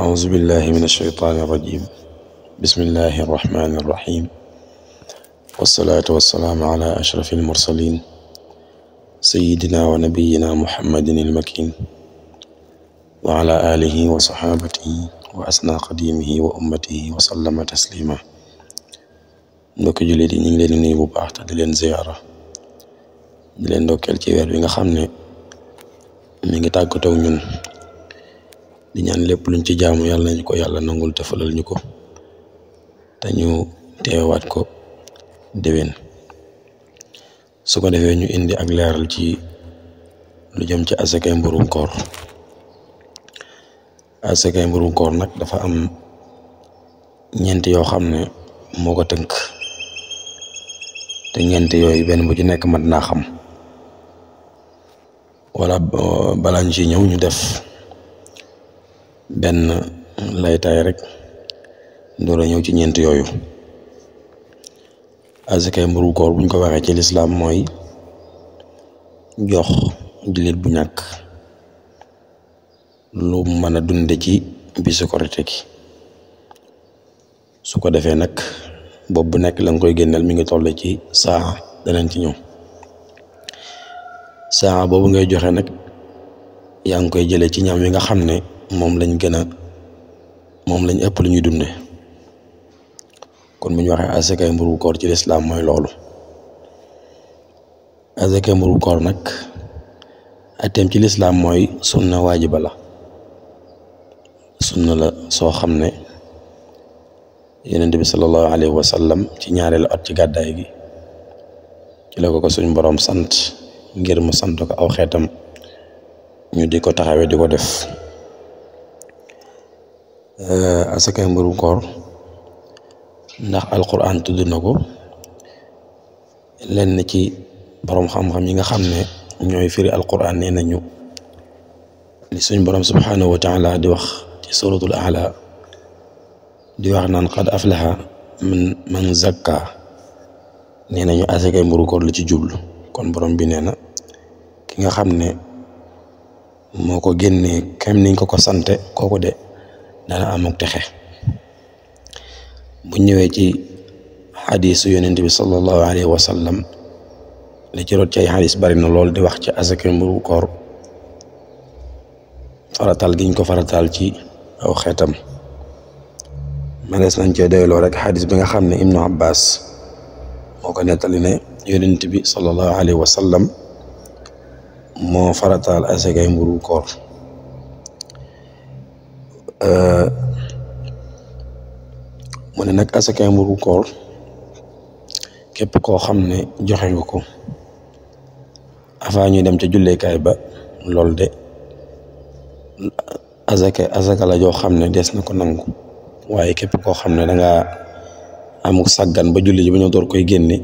أعوذ بالله من الشيطان الرجيم بسم الله الرحمن الرحيم والصلاة والسلام على أشرف المرسلين سيدنا ونبينا محمد المكين وعلى آله وصحابته وأسنى قديمه وأمته وسلم تسليما mbokki jullit yi ñu ngi leen di nuyu bu baax te di leen ziyaara di leen ndokkeel ci weer bi nga xam ne mi ngi tàggatoo ak ñun di ñaan lépp luñ ci jaamu yàlla nañu ko yàlla nangul te falal ñu ko te ñu teewaat ko déwén su ko defee ñu indi ak leeral ci lu jëm ci asakay mburum koor. asakay mburum koor nag dafa am ñeent yoo xam ne moo ko tënk te ñeent yooyu benn bu ci nekk mat naa xam wala balaa ñu ci ñëw ñu def benn laytaay rek door a ñëw ci ñeent yooyu. asakay mburu koor buñ ko waxee ci lislaam mooy jox jullit bu ñàkk lu mën a dunde ci bisu korite gi. su ko defee nag bopp bu nekk la nga koy génneel mi ngi toll ci saa danañ ci ñëw. saa boobu ngay joxe nag yaa ngi koy jëlee ci ñam yi nga xam ne moom lañ ëpp lu ñuy dunde. kon bu ñu waxee asakay mburu koor ci lislaam mooy loolu. asakay mburu koor nag ateem ci lislaam mooy sunna waajiba la. sunna la soo xam ne yonent bi sallallahu alayhi wa sallam ci ñaareelu at ci gàddaay gi ci la ko suñ boroom sant ngir mu sant ko aw xeetam ñu di ko taxawee di ko def. asakay mburu koor ndax alquran tudd na ko lenn ci boroom xam-xam yi nga xam ne ñooy firi alquran nee nañu li suñ boroom subhanahu wa taala di wax ci suratul A'la di wax naan qad aflaha man zakka nee nañu asakay mburu koor la ci jublu. kon borom bi nee na ki nga xam ne moo ko génnee kem niñ ko sante kooku de dana am ak texe. bu ñëwee ci xadiisu yonent bi sallallahu alayhi wa sallam li ci rot ci ay xadiis bari na lool di wax ci asakay mburu koor faratal giñ ko faratal ci aw xeetam. manees nañ cee doyloo rek xadis bi nga xam ne Ibnu Abbas moo ko nettali ne yonent bi sallallahu alayhi wa sallam moo farataal asakay mburu koor. mu ne nag asakay mburu koor képp koo xam ne joxe nga ko avant ñuy dem ca julleekaay ba loolu de asaka la joo xam ne des na ko nangu. waaye képp koo xam ne danga amuk sàggan ba julli ji ba ñëw door koy génne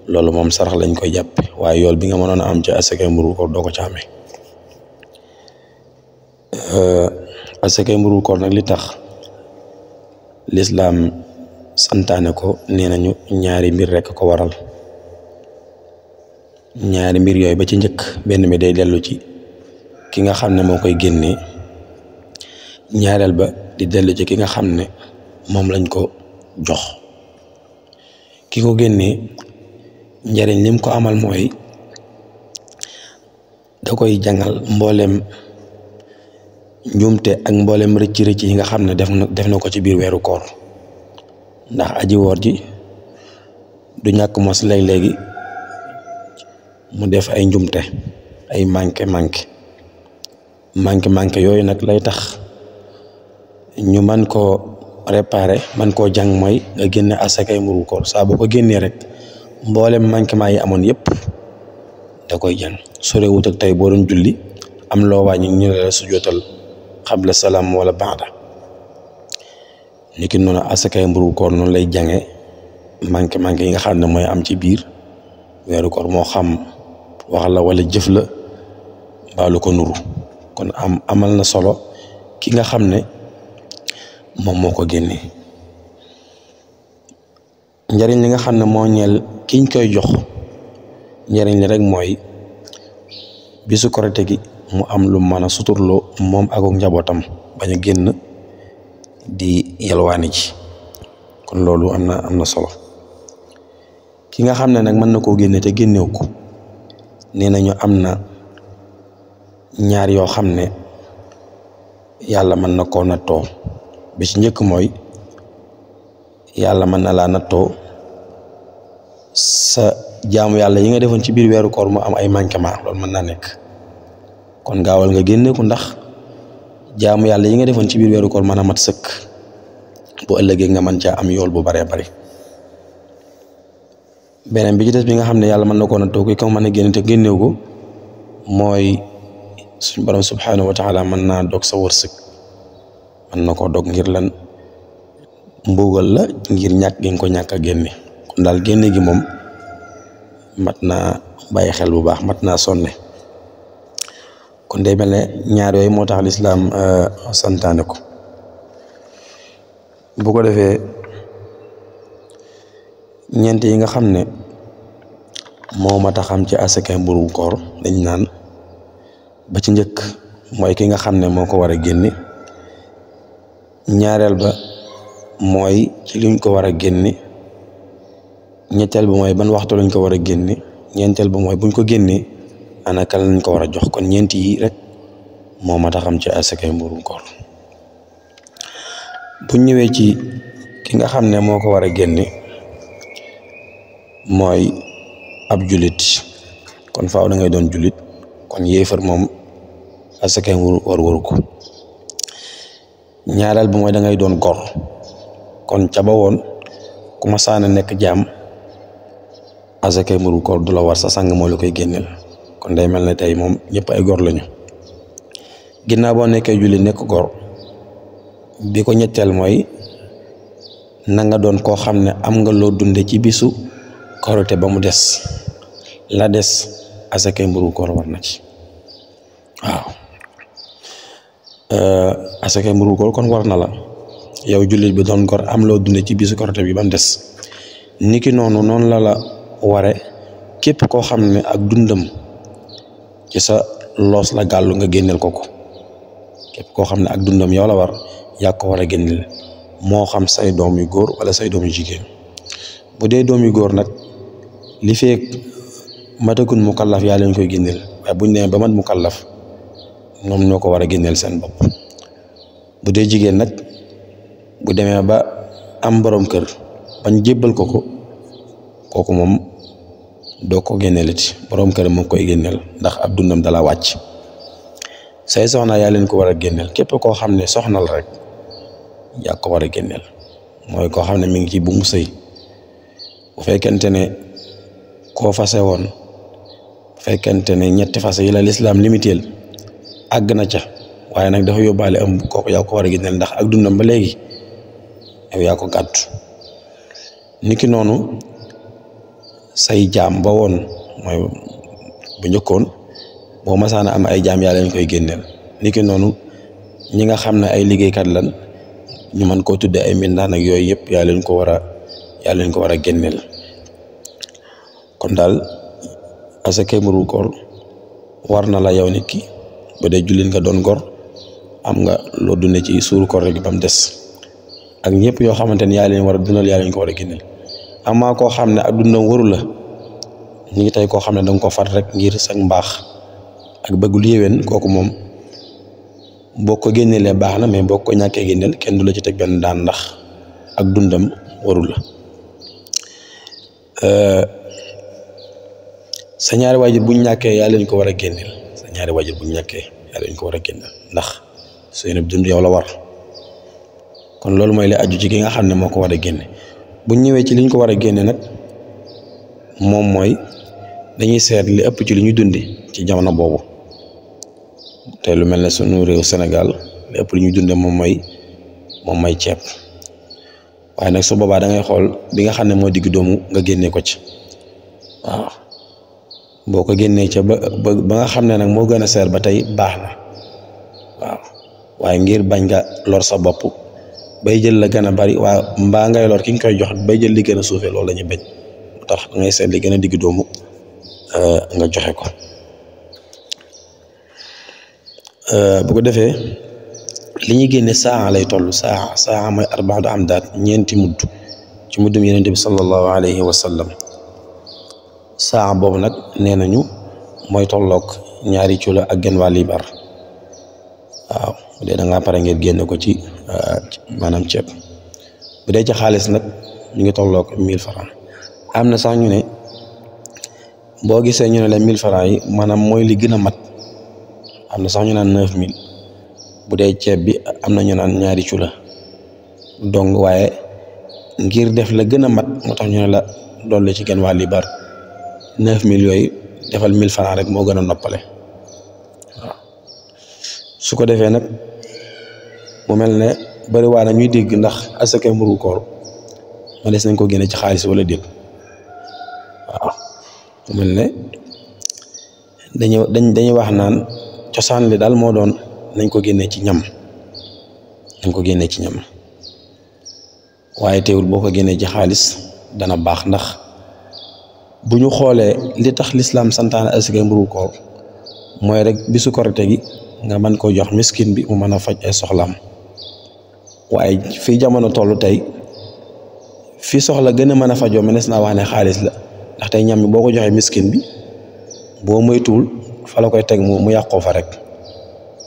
loolu moom sarax lañ koy jàppe waaye yool bi nga mënoon a am ci asakay mburu koor doo ko ci amee. asakay mburu koor nag li tax lislaam santaane ko nee nañu ñaari mbir rekk ko waral. ñaari mbir yooyu ba ci njëkk benn mi day dellu ci ki nga xam ne moo koy génnee, ñaareel ba di dellu ci ki nga xam ne moom lañ ko jox. ki ko génnee njariñ lim ko amal mooy da koy jàngal mboolem njuumte ak mboolem rëcc yi nga xam ne def na ko ci biir weeru koor. ndax aji woor ji du ñàkk mos léegi mu def ay njuumte ay manqué yooyu nag lay tax ñu man koo réparer man koo jàng mooy nga génne asakay mburu koor. saa boo ko génnee rek mboolem manquement yi amoon yëpp da koy jàng. sore wut ak tey boo doon julli am loo wàññi ñu ne la sujootal xabla salaam wala baada. niki noonu asakay mburu koor noonu lay jànge manqué yi nga xam ne mooy am ci biir weeru koor moo xam wax la wala jëf la baalu ko nuru. kon amal na solo ki nga xam ne moom moo ko génnee. njariñ li nga xam ne moo ñeel kiñ koy jox njariñ li rek mooy bisu korite gi mu am lu mën a suturloo moom ak njabootam bañ a génn di yalwaani ci kon loolu am na solo ki nga xam ne nag mën na koo génne te génnew ko nee nañu am na ñaar yoo xam ne yàlla mën na koo nattoo bi ci njëkk mooy yàlla mën na laa nattoo sa jaamu yàlla yi nga defoon ci biir weeru koor mu am ay manquement loolu mën naa nekk kon gaawal nga génne ko ndax jaamu yàlla yi nga defoon ci biir weeru koor mën a mat sëkk bu ëllëgee nga mën caa am yool bu baree bari beneen bi ci des bi nga xam ne yàlla mën na koo nattoo ko mën a génne te génnew ko mooy suñ borom subhanahu wa taala mën naa dog sa wërsëg mën na koo dog ngir lan mbugal la ngir ñàkk gi nga ko ñàkk a génne kon daal génne gi moom mat naa bàyyi xel bu baax mat naa sonne kon day mel ne ñaar yooyu moo tax lislaam santaane ko bu ko defee ñeent yi nga xam ne moo mat a xam ci asakay mburum koor dañ naan ba ci njëkk mooy ki nga xam ne moo ko war a génne ñaareel ba mooy ci luñ ko war a génne ñetteel ba mooy ban waxtu lañ ko war a génne ñeenteel ba mooy buñ ko génnee ana kan lañ ko war a jox kon ñeent yi rek moo mat a xam ci asakay mburum koor buñ ñëwee ci ki nga xam ne moo ko war a génne mooy ab julit kon faaw da ngay doon julit kon yéefar moom asakay waru ko ñaareel bi mooy da ngay doon gor kon ca ba woon ku ma saana nekk jaam asakay mburum koor du la war sa sang moo la koy génneel kon day mel ne tey moom ñëpp ay gor lañu ginnaaw boo nekkee julit nekk gor bi ko ñetteel mooy na nga doon koo xam ne am nga loo dunde ci bisu korite ba mu des la des asakay mburum koor war na ci waaw asakay mburum koor kon war na la yow jullit bi doon gor am loo dunde ci bisu korite bi ba mu des niki noonu la ware képp koo xam ne ak dundam ci sa loos la gàllu nga génneel ko képp koo xam ne ak dundam yow la war yaa ko war a génneel moo xam say doom yu góor wala say doom yu jigéen bu dee doom yu góor nag li feek matagun mukallaf yaa leen koy génneel waaye buñ nee ba mat mukallaf ñoom ñoo ko war a génneel seen bopp bu dee jigéen nag bu demee ba am borom kër bañ jébbal ko kooku moom doo ko génneelati borom kër moo koy génneel ndax ab dundam dala wàcc say soxna yaa leen ko war a génneel képp koo xam ne soxna la rek yaa ko war a génneel mooy koo xam ne mi ngi ci bu mu sëy bu fekkente ne koo fase woon bu fekkente ne ñetti fase yi la lislaam limiteel àgg na ca waaye nag dafa yóbbaale ëmb kooku yaa ko war a génneel ndax ak dundam ba léegi yow yaa ko gàddu niki noonu say jaam ba woon mooy bu njëkkoon boo masaana am ay jaam yaa leen koy génneel niki noonu ñi nga xam ne ay liggéeykat lan ñu mën koo tudde ay mbindaan ak yooyu yëpp yaa leen ko war a génneel kon daal asakay mburum koor war na la yow nit ki bu dee jullit nga doon gor am nga loo dunde ci suuru koor rek ba mu des ak ñëpp yoo xamante ne yaa leen war a dundal yaa leen ko war a génneel amaa koo xam ne ak dundam waru la ñu ngi tey koo xam ne danga ko fat rek ngir sag mbaax ak bëgg lu yéwén kooku moom boo ko génneelee baax na mais boo ko ñàkkee génneel kenn du la ci teg benn daan ndax ak dundam waru la sa ñaari waajur buñ ñàkkee yaa leen ko war a génneel sa ñaari waajur buñ ñàkkee yaa leen ko war a génneel ndax seen dund yow la war kon loolu mooy li aju ci ki nga xam ne moo ko war a génne buñ ñëwee ci liñ ko war a génne nag moom mooy dañuy seet li ëpp ci li ñu dundi ci jamono boobu te lu mel ne sunu réew Sénégal li ëpp li ñu dunde moom mooy ceeb waaye nag su boobaa da ngay xool bi nga xam ne moo digg doomu nga génne ko ci waaw boo ko génnee ca ba nga xam ne nag moo gën a seer ba tey baax na waaw waaye ngir bañ nga lor sa bopp bay jël la gën a bari waa mbaa ngay lor ki nga koy jox bay jël li gën a suufee loolu la ñu bañ moo tax da ngay seet li gën a digg doomu nga joxe ko bu ko defee li ñuy génne saa lay toll saa mooy arbaatu amdaad ñeenti mudd ci muddum Yonent bi sallallahu alayhi wa sallam saa boobu nag nee nañu mooy tolloog ñaari culo ak genn wàll liibar waaw bu dee da ngaa pare ngeen génne ko ci maanaam ceeb bu dee ci xaalis nag ñu ngi tolloog 1000 francs am na sax ñu ne boo gisee ñu ne la 1000 francs yi maanaam mooy li gën a mat am na sax ñu naan 9000 bu dee ceeb bi am na ñu naan ñaari culo donc waaye ngir def la gën a mat moo tax ñu ne la dolli ci genn wàll liibar 9000 yooyu defal 1000 francs rek moo gën a noppale waaw su ko defee nag mu mel ne bari waa na ñuy dégg ndax asaka mburu koor ma des nañ ko génne ci xaalis wala déet waaw mu mel ne dañuy wax naan cosaan li daal moo doon nañ ko génne ci ñam waaye teewul boo ko génnee ci xaalis dana baax ndax bu ñu xoolee li tax lislaam santaane asaka mburu koor mooy rek bisu korite gi nga mën koo jox miskin bi mu mën a faj ay soxlaam waaye fii jamono tollu tey fi soxla gën a mën a fajoo mënees naa wax ne xaalis la ndax tey ñam bi boo ko joxee miskin bi boo moytuwul fa la koy teg mu yàqoo fa rek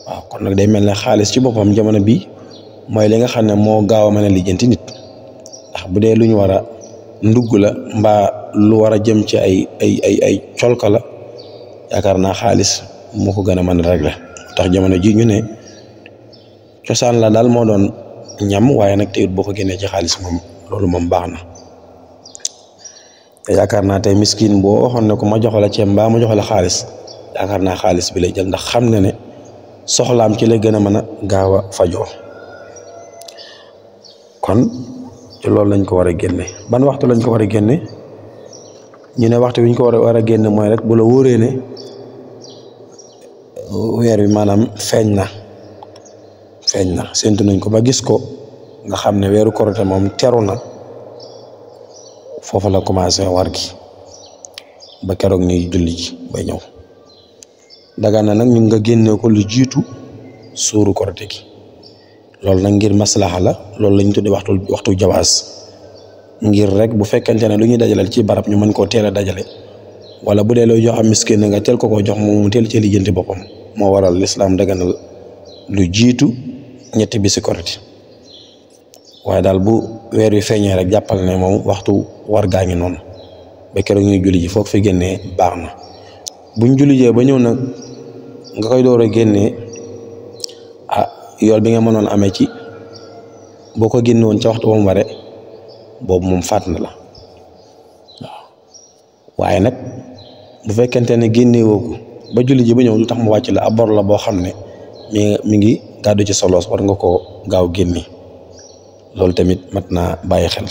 waaw kon nag day mel ne xaalis ci boppam jamono bi mooy li nga xam ne moo gaaw a mën a lijjanti nit ndax bu dee lu ñu war a ndugg la mbaa lu war a jëm ci ay colka la yaakaar naa xaalis moo ko gën a mën a régler tax jamono ji ñu ne cosaan la daal moo doon ñam waaye nag teyit boo ko génnee ci xaalis moom loolu moom baax na te yaakaar naa tey miskin boo waxoon ne ko ma jox la ceeb mbaa ma jox la xaalis yaakaar naa xaalis bi lay jël ndax xam ne ne soxlaam ci lay gën a mën a gaaw a fajoo kon ci loolu lañ ko war a génne ban waxtu lañ ko war a génne ñu ne waxtu wi ñu ko war a génne mooy rek bu la wóoree ne weer wi maanaam feeñ na séntu nañ ko ba gis ko nga xam ne weeru korite moom teru na foofu la commencé war gi ba keroog ñuy julli ji ba ñëw daga na nag ñu nga génne ko lu jiitu suuru korite gi loolu nag ngir maslaxa la loolu lañ tuddi waxtu jawaas ngir rek bu fekkente ne lu ñuy dajaleel ci barab ñu mën koo teel a dajale wala bu dee looy jox am miskin nga teel ko jox moom mu teel ci lijjanti boppam moo waral lislaam daganal lu jiitu ñetti bisi korite waaye daal bu weer wi feeñee rek jàppal ne moom waxtu war gaa ngi noonu ba keroog ñuy julli ji foog fi génnee baax na buñ julli jee ba ñëw nag nga koy door a génnee yool bi nga mënoon amee ci boo ko génne woon ca waxtu ba mu ware boobu moom faat na la waaw waaye nag bu fekkente ne génne woo ko ba julli ji ba ñëw lu tax mu wàcc la ab bor la boo xam ne mi ngi gàddu ci soloos war nga koo gaaw génne loolu tamit mat naa bàyyi xel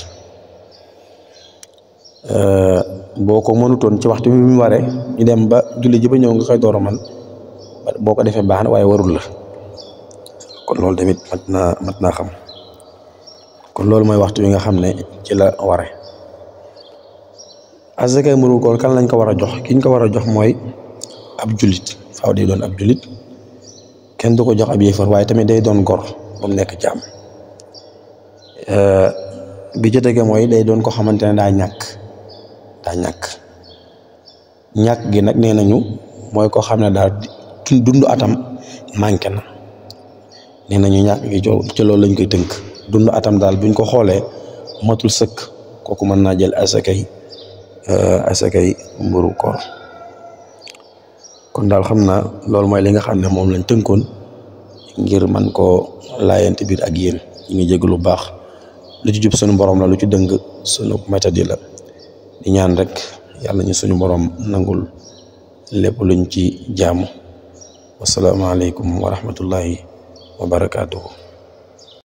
boo ko mënutoon ci waxtu bi mu waree ñu dem ba julli ji ba ñëw nga koy door a man boo ko defee baax na waaye warul la kon loolu tamit mat naa xam kon loolu mooy waxtu wi nga xam ne ci la ware asakay mburu koor kan lañ ko war a jox kiñ ko war a jox mooy ab jullit faaw day doon ab jullit kenn du ko jox ab yéefar waaye tamit day doon gor ba mu nekk jaam bi ci tege mooy day doon ko xamante ne daa ñàkk gi nag nee nañu mooy ko xam ne daal dund atam manqué na nee nañu ñàkk gi ci loolu lañ koy tënk dund atam daal buñ ko xoolee matul sëkk kooku mën naa jël asakay mburu koor kon daal xam naa loolu mooy li nga xam ne moom lañ tënkoon ngir man koo laayante biir ak yéen ñu ngi jégg lu baax lu ci jub suñu borom la lu ci dëng suñu méthode la di ñaan rek yàlla ñu suñu borom nangul lépp luñ ci jaamu wasalaamaaleykum wa rahmatullahi wa barakaatuhu